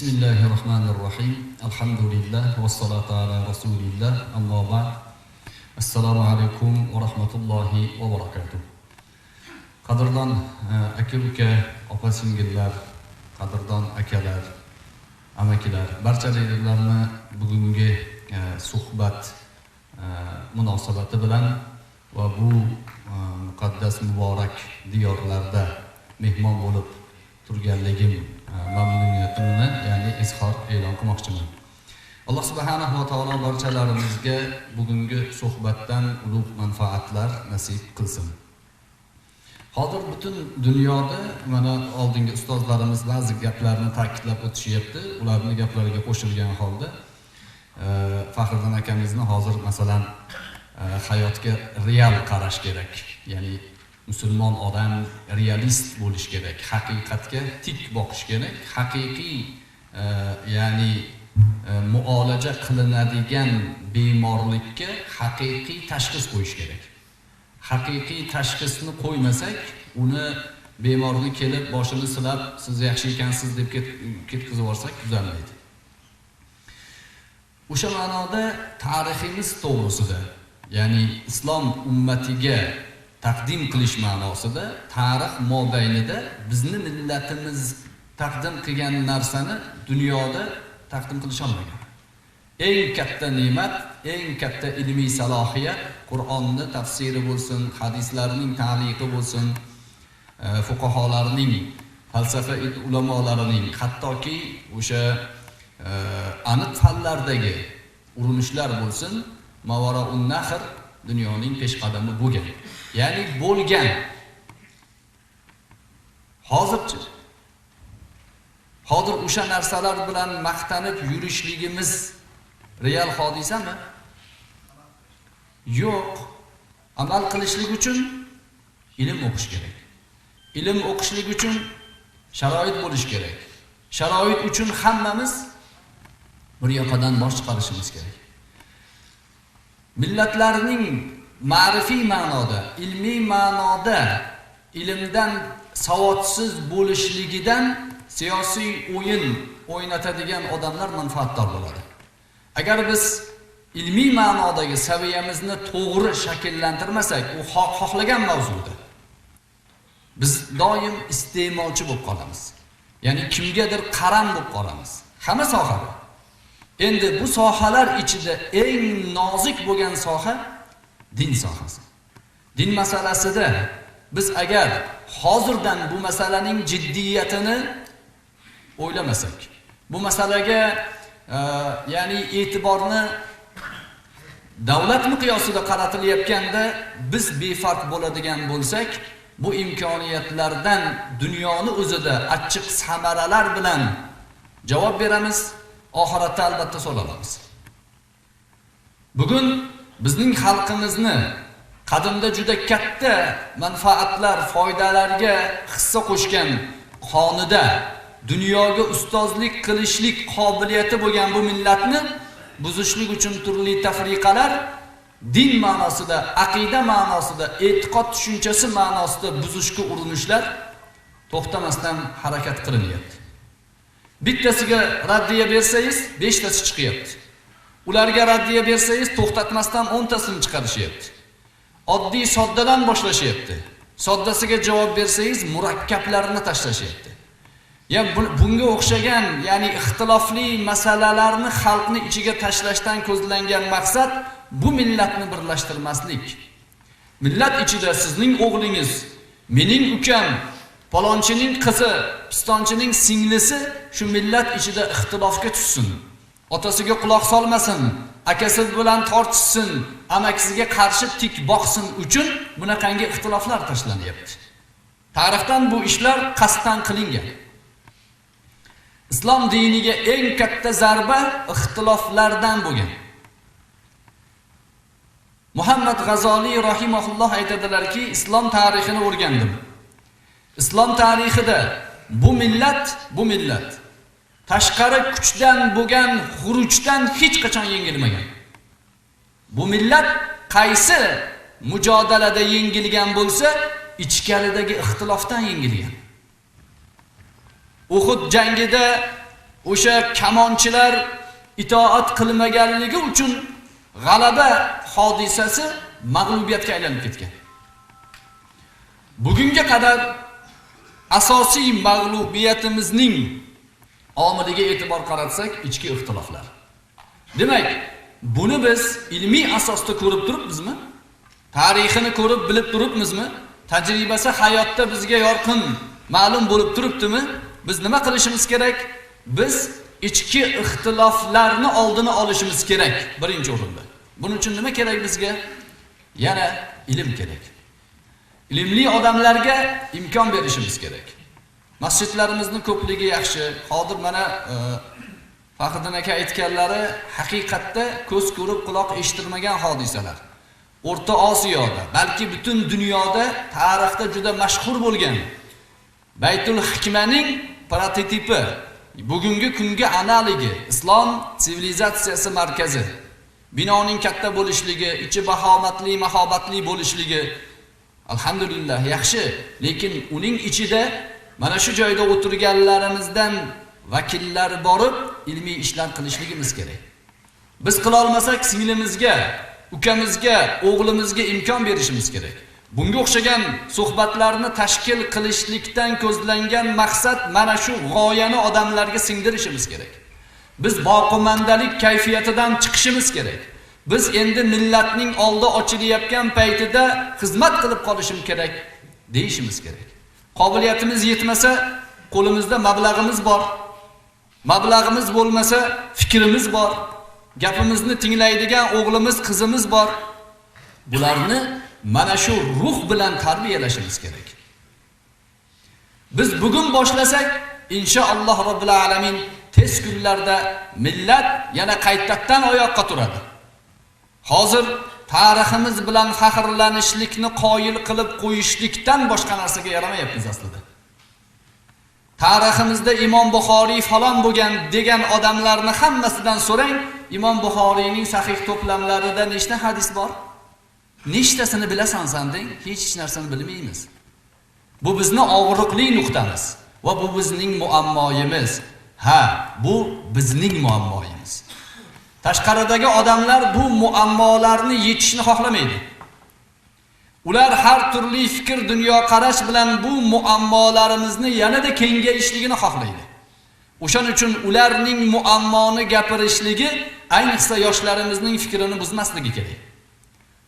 Bismillahirrohmanirrohim. Alhamdulillah vassalatu ala rasulillah. Ammo ba'd. Assalomu alaykum va rahmatullohi va barakatuh. Qadrdon aka-uka, opa-singillar, qadrdon akalar, amakilar, barchalaringizni bugungi suhbat munosabati bilan va bu muqaddas muborak diyorlarda mehmon bo'lib turganligim mamnuniyatimni, ya'ni izhor e'lon qilmoqchiman. Alloh subhanahu va taolo barchalarimizga bugungi suhbatdan ulug' manfaatlar nasib qilsin. Hozir butun dunyoda mana oldingi ustozlarimiz ba'zi gaplarni ta'kidlab o'tishyapti. Ularning gaplariga qo'shilgan holda Faxriddin akamizni hozir masalan hayotga real qarash kerak. Ya'ni musulmon odam realist bo'lish kerak, haqiqatga tik boqish kerak, haqiqiy ya'ni muolaja qilinadigan bemorlikka haqiqiy tashxis qo'yish kerak. Haqiqiy tashxisni qo'ymasak, uni bemorni kelib boshini silab, siz yaxshi ekansiz deb ketkazib yuborsak tuzalmaydi. O'sha ma'noda tariximiz to'g'risida, ya'ni islom ummatiga taqdim qilish ma'nosida tarix mobaynida bizni millatimiz taqdim qilgan narsani dunyoda taqdim qilisha olmagan. Eng katta ne'mat, eng katta ilmiy salohiyat Qur'onni tafsiri bo'lsin, hadislarning ta'liqi bo'lsin, fuqaholarning, falsafa ulamolarining, hattoki o'sha aniq fanlardagi urinishlar bo'lsin, Mavaraun Nahr dunyoning peshqadami bo'lgan. Ya'ni bo'lgan. Hozirchi hozir o'sha narsalar bilan maqtanib yurishligimiz real hodisami? Yo'q. Amal qilishlik uchun ilm o'qish kerak. Ilm o'qishlik uchun sharoit bo'lish kerak. Sharoit uchun hammamiz bir yoqadan bosh chiqarishimiz kerak. Millatlarning ma'rifiy ma'noda, ilmiy ma'noda ilmdan savodsiz bo'lishligidan siyosiy o'yin o'ynatadigan odamlar manfaatdor bo'ladi. Agar biz ilmiy ma'nodagi saviyamizni to'g'ri shakllantirmasak, u xohlagan mavzuda biz doim iste'molchi bo'lib qolamiz. Ya'ni kimgadir qaram bo'lib qolamiz. Hamma sohada. Endi bu sohalar ichida eng nozik bo'lgan soha din sohasi. Din masalasida biz agar hozirdan bu masalaning jiddiyatini o'ylamasak, bu masalaga ya'ni e'tiborni davlat miqyosida qaratilayotganda biz befarq bo'ladigan bo'lsak, bu imkoniyatlardan dunyoni o'zida achchiq samaralar bilan javob beramiz, oxiratda albatta so'ralamiz. Bugun bizning xalqimizni qadimda juda katta manfaatlar, foydalarga hissa qo'shgan qonida dunyoga ustozlik qilishlik qobiliyati bo'lgan bu millatni buzishlik uchun turli tafriqalar din ma'nosida, aqida ma'nosida, e'tiqod tushunchasi ma'nosida buzishga urinishlar to'xtamasdan harakat qilinyapti. Bittasiga raddiya bersangiz, 5 tasi chiqyapti. Ularga raddiya bersangiz, to'xtatmasdan 10 tasini chiqarishyapti. Oddiy soddadan boshlashyapti. Soddasiga javob bersangiz, murakkablarini tashlashyapti. Ya bunga o'xshagan, ya'ni ixtilofli masalalarni xalqni ichiga tashlashdan ko'zlangan maqsad bu millatni birlashtirmaslik. Millat ichida sizning o'g'lingiz, mening ukam, palonchining qizi, pistonchining singlisi shu millat ichida ixtilofga tushsin. Otasiga quloq solmasin, akasi bilan tortishsin, amakisiga qarshi tik boqsin uchun bunaqangi ixtiloflar tashlanyapti. Tarixdan bu ishlar qasddan qilingan. Islom diniga eng katta zarba ixtiloflardan bo'lgan. Muhammad G'azoliy rahimahulloh aytadilarki, islom tarixini o'rgandim. Islom tarixida bu millat tashqari kuchdan bo'lgan xurujdan hech qachon yengilmagan. Bu millat qaysi mujodalada yengilgan bo'lsa, ichkaridagi ixtilofdan yengilgan. Uhud jangida O'sha kamonchilar itoat qilmaganligi uchun g'alaba hodisasi mag'lubiyatga aylanib ketgan. Bugunga qadar asosiy mag'lubiyatimizning omiliga e'tibor qaratsak, ichki ixtiloflar. Demak, buni biz ilmiy asosda ko'rib turibmizmi? Tarixini ko'rib bilib turibmizmi? Tajribasi hayotda bizga yorqin ma'lum bo'lib turibdimi? Biz nima qilishimiz kerak? Biz ichki ixtiloflarni oldini olishimiz kerak birinchi o'rinda. Buning uchun nima kerak bizga? Yana ilm kerak. Ilmli odamlarga imkon berishimiz kerak. Masjidlarimizning ko'pligi yaxshi. Hozir mana Faxriddin aka aytganlari haqiqatda ko'z ko'rib quloq eshittirmagan hodisalar. O'rta Osiyoda, balki butun dunyoda tarixda juda mashhur bo'lgan Baytul Hikmaning prototipi, bugungi kunga analogi, islom sivilizatsiyasi markazi. Binoning katta bo'lishligi, ichi bahomatli, mahobatli bo'lishligi alhamdulillah yaxshi, lekin uning ichida mana shu joyda o'tirganlarimizdan vakillar borib ilmiy ishlar qilishligimiz kerak. Biz qila olmasak singlimizga, ukamizga, o'g'limizga imkon berishimiz kerak. Bunga o'xshagan suhbatlarni tashkil qilishlikdan ko'zlangan maqsad mana shu g'oyani odamlarga singdirishimiz kerak. Biz boqimandalik kayfiyatidan chiqishimiz kerak. Biz endi millatning oldi ochilayotgan paytida xizmat qilib qolishim kerak deyishimiz kerak. Qobiliyatimiz yetmasa qo'limizda mablag'imiz bor. Mablag'imiz bo'lmasa fikrimiz bor. Gapimizni tinglaydigan o'g'limiz, qizimiz bor. Bularni mana shu ruh bilan tarbiyalashimiz kerak. Biz bugun boshlasak, inshaalloh robbil alamin tez kunlarda millat yana qaytadan oyoqqa turadi. Hozir tariximiz bilan faxrlanishlikni qoyil qilib qo'yishlikdan boshqa narsaga yaramayapmiz aslida. Tariximizda Imom Buxoriy falon bo'lgan degan odamlarni hammasidan so'rang, Imom Buxoriyning sahih to'plamlarida nechta hadis bor? Nechtasini bilasan san deng, hech narsani bilmaymiz. Bu bizni og'riqli nuqtamiz va bu bizning muammoyimiz. Ha, bu bizning muammoyimiz. Tashqaridagi odamlar bu muammolarni yechishni xohlamaydi. Ular har turli fikr, dunyoqarash bilan bu muammolarimizni yanada kengayishligini xohlaydi. O'shaning uchun ularning muammoni gapirishligi ayniqsa yoshlarimizning fikrini buzmasligi kerak.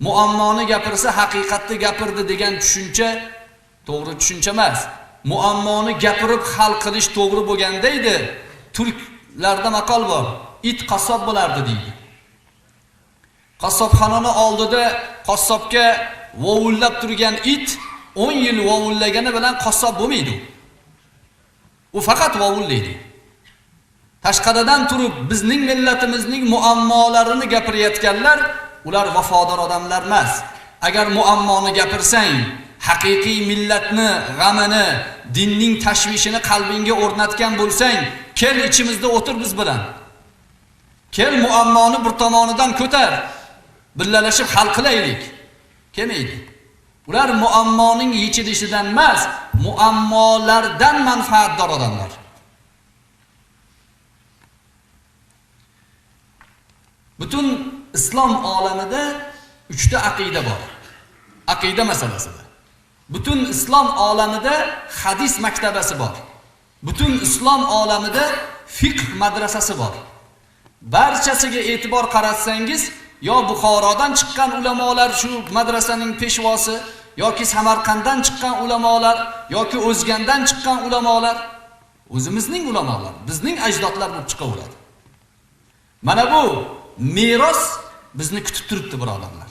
Muammoni gapirsa haqiqatni gapirdi degan tushuncha to'g'ri tushuncha emas. Muammoni gapirib hal qilish to'g'ri bo'lganda edi, turklarda maqol bor, it qassob bo'lardi deydi. Qassobxonani oldida qassobga vovullab turgan it 10 yil vovullagani bilan qassob bo'lmaydi. U faqat vovullaydi. Tashqaridan turib bizning millatimizning muammolarini gapirayotganlar, ular vafodor odamlar emas. Agar muammoni gapirsang, haqiqiy millatni g'amini, dinning tashvishini qalbingga o'rnatgan bo'lsang, kel ichimizda o'tir biz bilan. Kel muammoni bir tomonidan ko'tar, birgalashib hal qilaylik. Kelmaydi. Ular muammoning yechilishidan emas, muammolardan manfaatdor odamlar. Butun islom olamida 3 ta aqida bor. Aqida masalasida. Butun islom olamida hadis maktabasi bor. Butun islom olamida fiqh madrasasi bor. Barchasiga e'tibor qaratsangiz, yo Buxorodan chiqqan ulamolar shu madrasaning peshvosi, yoki Samarqanddan chiqqan ulamolar, yoki O'zgandan chiqqan ulamolar, o'zimizning ulamolar, bizning ajdodlar bo'lib chiqaveradi. Mana bu meros bizni kutib turibdi, birodarlar.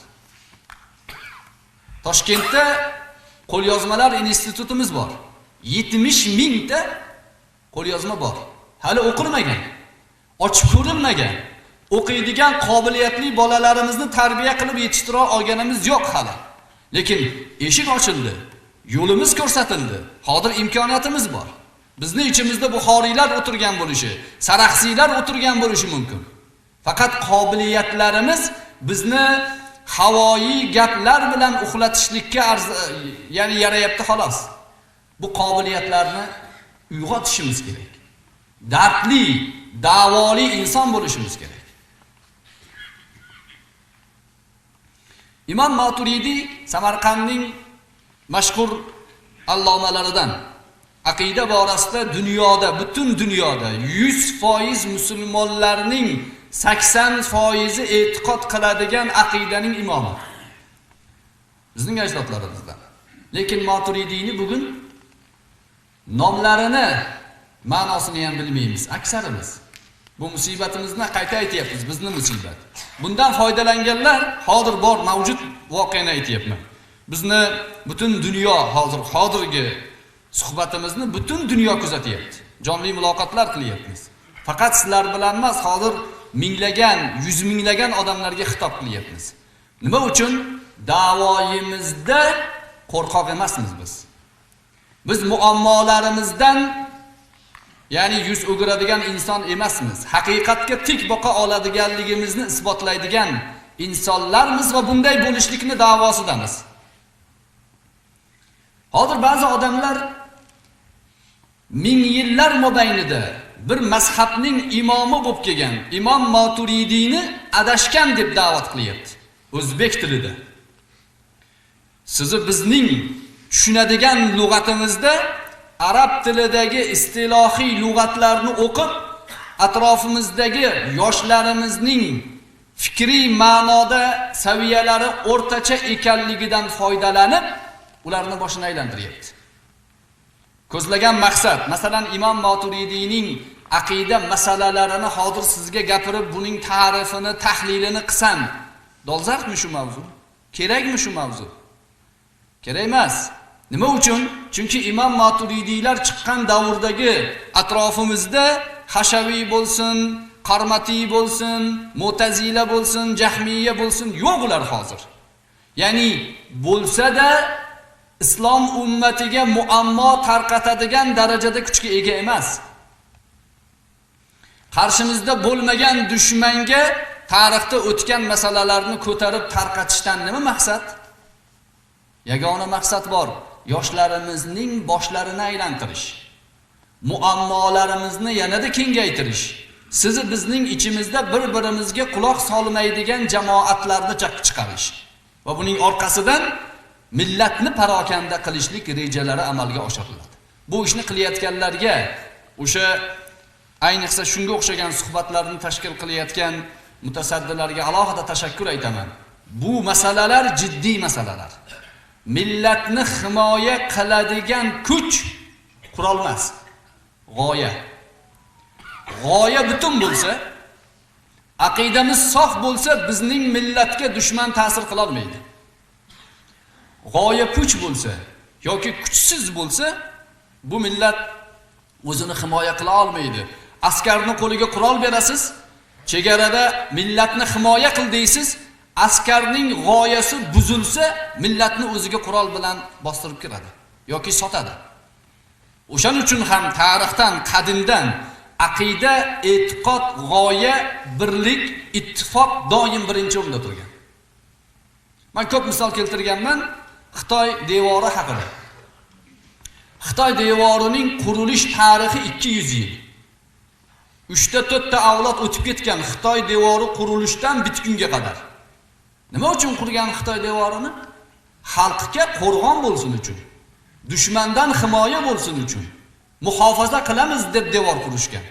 Toshkentda qo'lyozmalar institutimiz bor. 70 mingta qo'lyozma bor. Hali o'qilmagan, ochib ko'rilmagan. O'qiydigan qobiliyatli bolalarimizni tarbiya qilib yetishtira olganimiz yo'q hali. Lekin eshik ochildi, yo'limiz ko'rsatildi. Hozir imkoniyatimiz bor. Bizni ichimizda Buxoriylar o'tirgan bo'lishi, Saraxsiylar o'tirgan bo'lishi mumkin. Faqat qobiliyatlarimiz bizni havoyi gaplar bilan uxlatishlikka ya'ni yarayapti xolos. Bu qobiliyatlarni uyg'otishimiz kerak. Dardli, da'voli inson bo'lishimiz kerak. Imom Maturidiy Samarqandning mashhur allomalaridan. Aqida borasida dunyoda, butun dunyoda 100% musulmonlarning 80% e'tiqod qiladigan aqidaning imomi. Bizning ajdodlarimizdan. Lekin Maturidiyni bugun nomlarini, ma'nosini ham bilmaymiz aksarimiz. Bu musibatimizni qayta aytyapmiz, bizni musibat. Bundan foydalanganlar hozir bor, mavjud voqeani aytyapman. Bizni butun dunyo hozirgi suhbatimizni butun dunyo kuzatyapti. Jonli muloqotlar qilyapmiz. Faqat sizlar bilan emas, hozir minglagan, yuz minglagan odamlarga xitob qilyapmiz. Nima uchun? Da'voyimizda qo'rqoq emasmiz biz. Biz muammolarimizdan, ya'ni yuz o'giradigan inson emasmiz. Haqiqatga tik boqa oladiganligimizni isbotlaydigan insonlarmiz va bunday bo'lishlikni da'vosidamiz. Hozir ba'zi odamlar ming yillar mobaynida bir mazhabning imomi bo'lib kelgan Imom Maturidiyni adashgan deb da'vat qilyapti o'zbek tilida. Sizni bizning tushunadigan lug'atimizda arab tilidagi istilohiy lug'atlarni o'qib, atrofimizdagi yoshlarimizning fikriy ma'noda saviyalari o'rtacha ekanligidan foydalanib, ularni boshini aylantiryapti. Ko'zlagan maqsad, masalan, Imom Maturidiyning aqida masalalarini hozir sizga gapirib, buning ta'rifini, tahlilini qilsam, dolzarbmi shu mavzu? Kerakmi shu mavzu? Kerak emas. Nima uchun? Chunki Imom Maturidiylar chiqqan davrdagi atrofimizda Hashaviy bo'lsin, Qarmatiy bo'lsin, Mu'tazila bo'lsin, Jahmiya bo'lsin, yo'q ular hozir. Ya'ni bo'lsa-da islom ummatiga muammo tarqatadigan darajada kuchga ega emas. Qarshimizda bo'lmagan dushmanga tarixda o'tgan masalalarni ko'tarib tarqatishdan nima maqsad? Yagona maqsad bor: yoshlarimizning boshlarini aylantirish, muammolarimizni yanada kengaytirish, sizni bizning ichimizda bir-birimizga quloq solmaydigan jamoatlarni chiqarish va buning orqasidan millatni parokanda qilishlik rejalari amalga oshiriladi. Bu ishni qilayotganlarga, o'sha ayniqsa shunga o'xshagan suhbatlarni tashkil qilayotgan mutasaddilarga alohida tashakkur aytaman. Bu masalalar jiddiy masalalar. Millatni himoya qiladigan kuch qurol emas, g'oya. G'oya butun bo'lsa, aqidamiz sof bo'lsa, bizning millatga dushman ta'sir qila olmaydi. G'oya puch bo'lsa yoki kuchsiz bo'lsa, bu millat o'zini himoya qila olmaydi. Askarni qo'liga qurol berasiz, chegarada millatni himoya qil deysiz, askarning g'oyasi buzilsa, millatni o'ziga qurol bilan bostirib kiradi yoki sotadi. O'shaning uchun ham tarixdan, qadimdan aqida, e'tiqod, g'oya, birlik, ittifoq doim birinchi o'rinda turgan. Men ko'p misol keltirganman Xitoy devori haqida. Xitoy devorining qurilish tarixi 200 yil. 3-4 ta avlod o'tib ketgan Xitoy devori qurilishdan bitgunga qadar. Nima uchun qurgan Xitoy devorini? Xalqqa qo'rg'on bo'lsin uchun, dushmandan himoya bo'lsin uchun, muhofaza qilamiz deb devor qurishgan.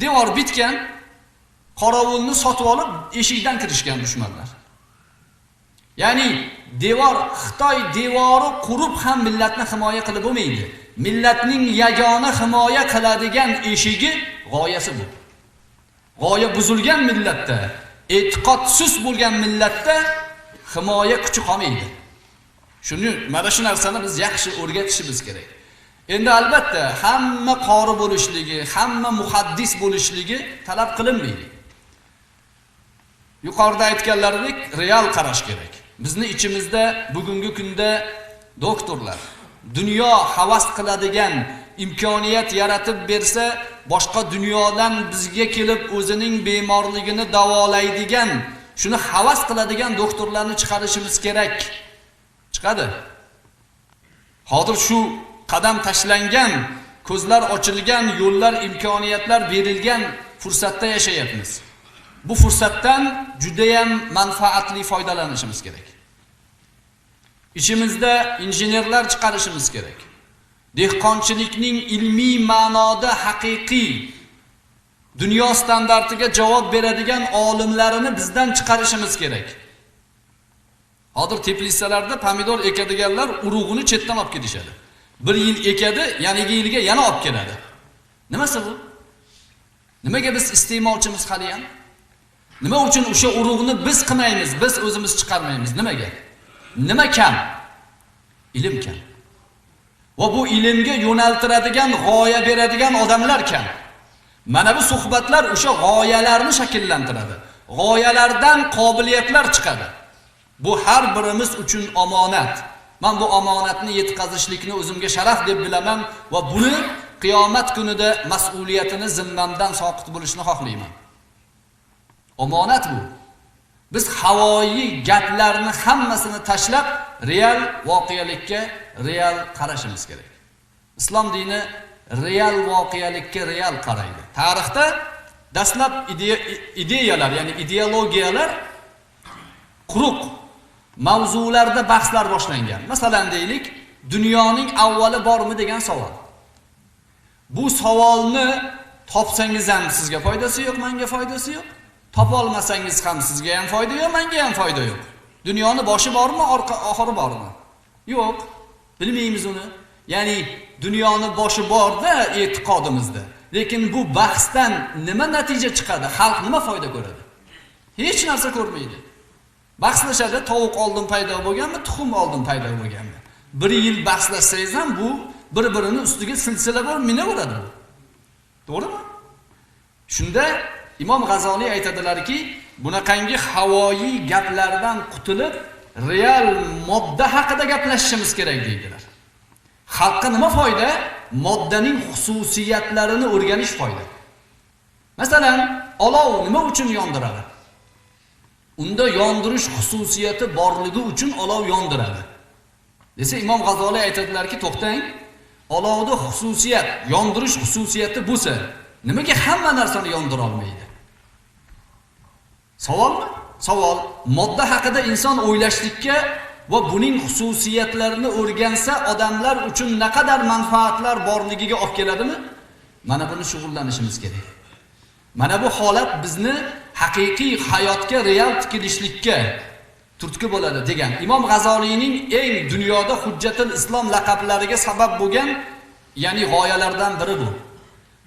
Devor bitgan, qorovulni sotib olib eshikdan kirishgan dushmanlar. Ya'ni devor, Xitoy devori qurib ham millatni himoya qilib bo'lmaydi. Millatning yagona himoya qiladigan eshigi g'oyasi bu. G'oya buzilgan millatda, e'tiqodsiz bo'lgan millatda himoya kuchi qolmaydi. Shuni, mana shu narsani biz yaxshi o'rgatishimiz kerak. Endi albatta hamma qori bo'lishligi, hamma muhaddis bo'lishligi talab qilinmaydi. Yuqorida aytganlaridek real qarash kerak. Bizni ichimizda bugungi kunda doktorlar, dunyo havas qiladigan imkoniyat yaratib bersa, boshqa dunyodan bizga kelib o'zining bemorligini davolaydigan, shuni havas qiladigan doktorlarni chiqarishimiz kerak. Chiqadi. Hozir shu qadam tashlangan Ko'zlar ochilgan, yo'llar, imkoniyatlar berilgan fursatda yashayapmiz. Bu fursatdan judayam manfaatli foydalanishimiz kerak. Ichimizda injenerlar chiqarishimiz kerak. Dehqonchilikning ilmiy ma'noda haqiqiy dunyo standartiga javob beradigan olimlarini bizdan chiqarishimiz kerak. Hozir teplitsalarda pomidor ekadiganlar urug'ini chetdan olib kelishadi. Bir yil ekadi, yangi yilga yana olib keladi. Nimasi bu? Nimaga biz iste'molchimiz hali ham? Nima uchun o'sha urug'ni biz qilmaymiz, biz o'zimiz chiqarmaymiz? Nimaga? Nima kam? Ilm kam. Va bu ilmga yo'naltiradigan, g'oya beradigan odamlar kam. Mana bu suhbatlar o'sha g'oyalarni shakllantiradi. G'oyalardan qobiliyatlar chiqadi. Bu har birimiz uchun omonat. Men bu omonatni yetkazishlikni o'zimga sharaf deb bilaman va buni qiyomat kunida mas'uliyatini zimmamdan soqit bo'lishini xohlayman. Omonat bu. Biz havoyi gaplarni hammasini tashlab real voqealikka real qarashimiz kerak. Islom dini real voqealikka real qaraydi. Tarixda dastlab ideyalar, ya'ni ideologiyalar quruq mavzularda bahslar boshlangan. Masalan deylik, dunyoning avvali bormi degan savol. Bu savolni topsangiz ham sizga foydasi yo'q, menga foydasi yo'q. Topa olmasangiz ham sizga ham foyda yo'q, menga ham foyda yo'q. Dunyoni boshi bormi, orqa oxiri bormi? Yo'q. Bilmaymiz uni. Ya'ni dunyoni boshi borda e'tiqodimizda. Lekin bu bahsdan nima natija chiqadi? Xalq nima foyda ko'radi? Hech narsa ko'rmaydi. Bahslashadi, tovuq oldin paydo bo'lganmi, tuxum oldin paydo bo'lganmi? Bir yil bahslashsangiz ham bu bir-birini ustiga silsila bo'lib minaveradi bu. To'g'rimi? Shunda Imom G'azoliy aytadilarki, bunaqangi havoyi gaplardan qutulib, real modda haqida gaplashishimiz kerak deydilar. Xalqqa nima foyda? Moddaning xususiyatlarini o'rganish foyda. Masalan, olov nima uchun yondiradi? Unda yondirish xususiyati borligi uchun olov yondiradi. Desa Imom G'azoliy aytadilarki, to'xtang, olovda xususiyat, yondirish xususiyati bo'lsa, nimaga hamma narsani yondira olmaydi? Savolmi? Savol. Modda haqida inson o'ylashlikka va buning xususiyatlarini o'rgansa, odamlar uchun naqadar manfaatlar borligiga olib keladimi? Mana buni shug'ullanishimiz kerak. Mana bu holat bizni haqiqiy hayotga, real tikilishlikka turtki bo'ladi degan Imom G'azoliyning eng dunyoda Hujjatul Islom laqablariga sabab bo'lgan, ya'ni g'oyalardan biri bu.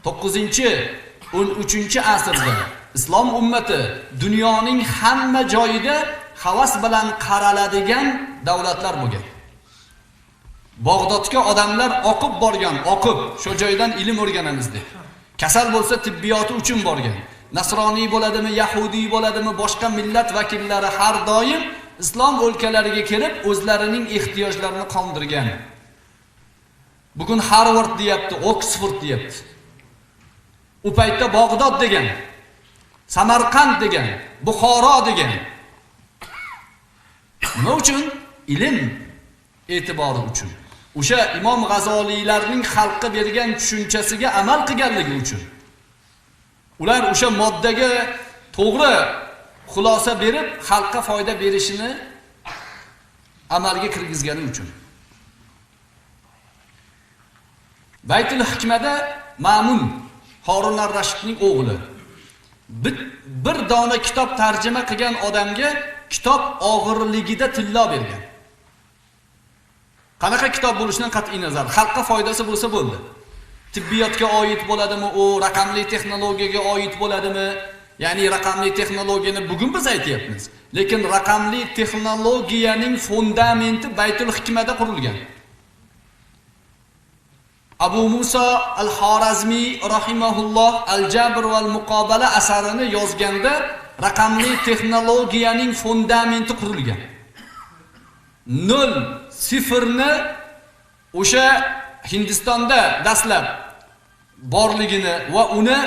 9-13 asrda islom ummati dunyoning hamma joyida havas bilan qaraladigan davlatlar bo'lgan. Bag'dodga odamlar oqib borgan, oqib, shu joydan ilm o'rganamiz deb. Kasal bo'lsa tibbiyoti uchun borgan. Nasroniy bo'ladimi, yahudiy bo'ladimi, boshqa millat vakillari har doim islom o'lkalariga kelib o'zlarining ehtiyojlarini qondirgan. Bugun Harvard deyapti, Oxford deyapti. U paytda Bag'dod degan, Samarqand degan, Buxoro degan. Nima uchun? Ilm e'tibori uchun. O'sha Imom G'azoliylarning xalqqa bergan tushunchasiga amal qilganligi uchun. Ular o'sha moddaga to'g'ri xulosa berib, xalqqa foyda berishini amalga kirgizgani uchun. Baytul Hikmada Ma'mun Harun ar-Rashidning o'g'li bir dona kitob tarjima qilgan odamga kitob og'irligida tillo bergan. Qanaqa kitob bo'lishidan qat'iy nazar, xalqqa foydasi bo'lsa bo'ldi. Tibbiyotga oid bo'ladimi, u raqamli texnologiyaga oid bo'ladimi? Ya'ni raqamli texnologiyani bugun biz aytyapmiz, lekin raqamli texnologiyaning fundamenti Baytul Hikmada qurilgan. Abu Musa al-Xorazmiy rahimahulloh Al-Jabr val Muqobala asarini yozganda raqamli texnologiyaning fundamenti qurilgan. 0 sifrni o'sha Hindistonda dastlab borligini va uni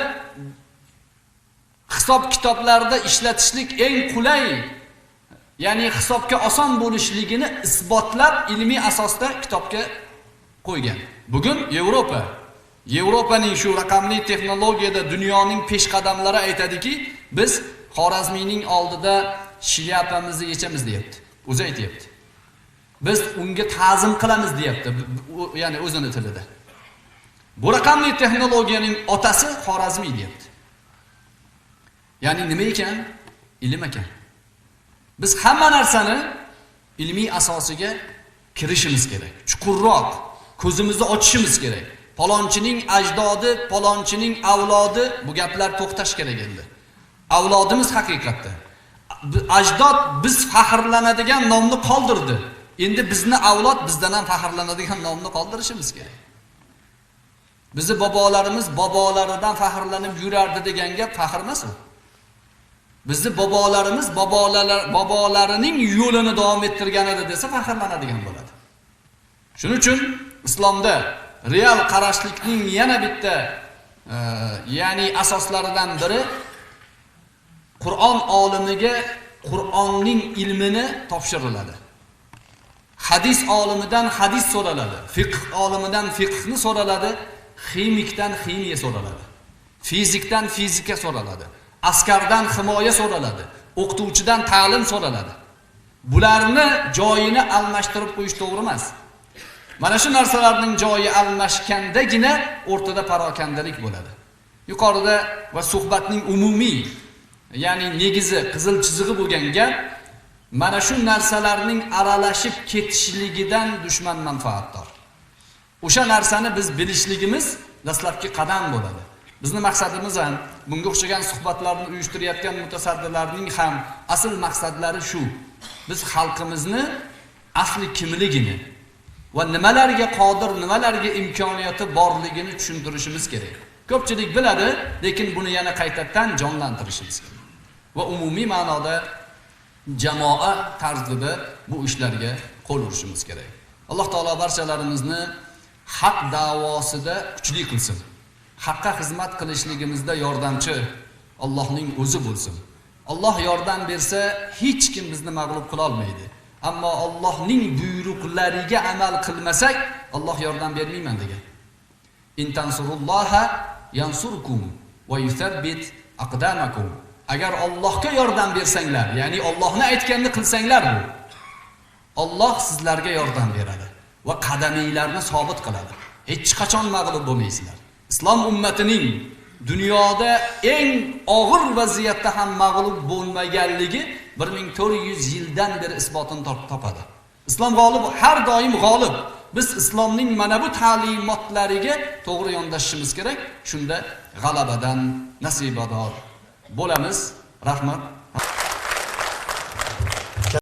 hisob kitoblarda ishlatishlik eng qulay, ya'ni hisobga oson bo'lishligini isbotlab ilmiy asosda kitobga qo'ygan. Bugun Yevropa, Yevropaning shu raqamli texnologiyada dunyoning peshqadamlari aytadiki, biz Xorazmiyning oldida shlyapamizni yechamiz deyapti. O'zi aytyapti. Biz unga ta'zim qilamiz deyapti, ya'ni o'zini tilida. Bu raqamli texnologiyaning otasi Xorazmiy deyapti. Ya'ni nima ekan? Ilm ekan. Biz hamma narsani ilmiy asosiga kirishimiz kerak. Chuqurroq ko'zimizni ochishimiz kerak. Palonchining ajdodi, palonchining avlodi, bu gaplar to'xtash kerak endi. Avlodimiz haqiqatda. Ajdod biz faxrlanadigan nomni qoldirdi. Endi bizni avlod bizdan ham faxrlanadigan nomni qoldirishimiz kerak. Bizni bobolarimiz bobolaridan faxrlanib yurardi degan gap faxr emas u. Bizni bobolarimiz bobolarining yo'lini davom ettirgan edi desa faxrlanadigan bo'ladi. Shuning uchun islomda real qarashlikning yana bitta ya'ni asoslaridan biri Qur'on olimiga Qur'onning ilmini topshiriladi. Hadis olimidan hadis so'raladi, fiqh olimidan fiqhni so'raladi, ximikdan ximiya so'raladi, fizikdan fizika so'raladi, askardan himoya so'raladi, o'qituvchidan ta'lim so'raladi. Bularni joyini almashtirib qo'yish to'g'ri emas. Mana shu narsalarning joyi almashgandagina o'rtada parokandalik bo'ladi. Yuqorida va suhbatning umumiy, ya'ni negizi, qizil chizig'i bo'lgan gap, mana shu narsalarning aralashib ketishligidan dushman manfaatdor. O'sha narsani biz bilishligimiz dastlabki qadam bo'ladi. Bizni maqsadimiz ham, bunga o'xshagan suhbatlarni uyushtirayotgan mutasaddilarning ham asl maqsadlari shu. Biz xalqimizni asli kimligini va nimalarga qodir, nimalarga imkoniyati borligini tushuntirishimiz kerak. Ko'pchilik biladi, lekin buni yana qaytadan jonlantirishimiz kerak. Va umumiy ma'noda jamoa tarzida bu ishlarga qo'l urishimiz kerak. Alloh taolo barchalarimizni haq da'vosida kuchli qilsin. Haqqa xizmat qilishligimizda yordamchi Allohning o'zi bo'lsin. Alloh yordam bersa hech kim bizni mag'lub qila olmaydi. Ammo Allohning buyruqlariga amal qilmasak, Alloh yordam bermayman degan. In tansurulloha yansurkum va yuthabbit aqdamakum. Agar Allohga yordam bersanglar, ya'ni Allohni aytganini qilsanglar bu, Alloh sizlarga yordam beradi va qadaminglarni sobit qiladi. Hech qachon mag'lub bo'lmaysizlar. Islom ummatining dunyoda eng og'ir vaziyatda ham mag'lub bo'lmaganligi 1400 yildan beri isbotini topadi. Islom g'olib, har doim g'olib. Biz islomning mana bu ta'limotlariga to'g'ri yondashishimiz kerak. Shunda g'alabadan nasibador bo'lamiz. Rahmat.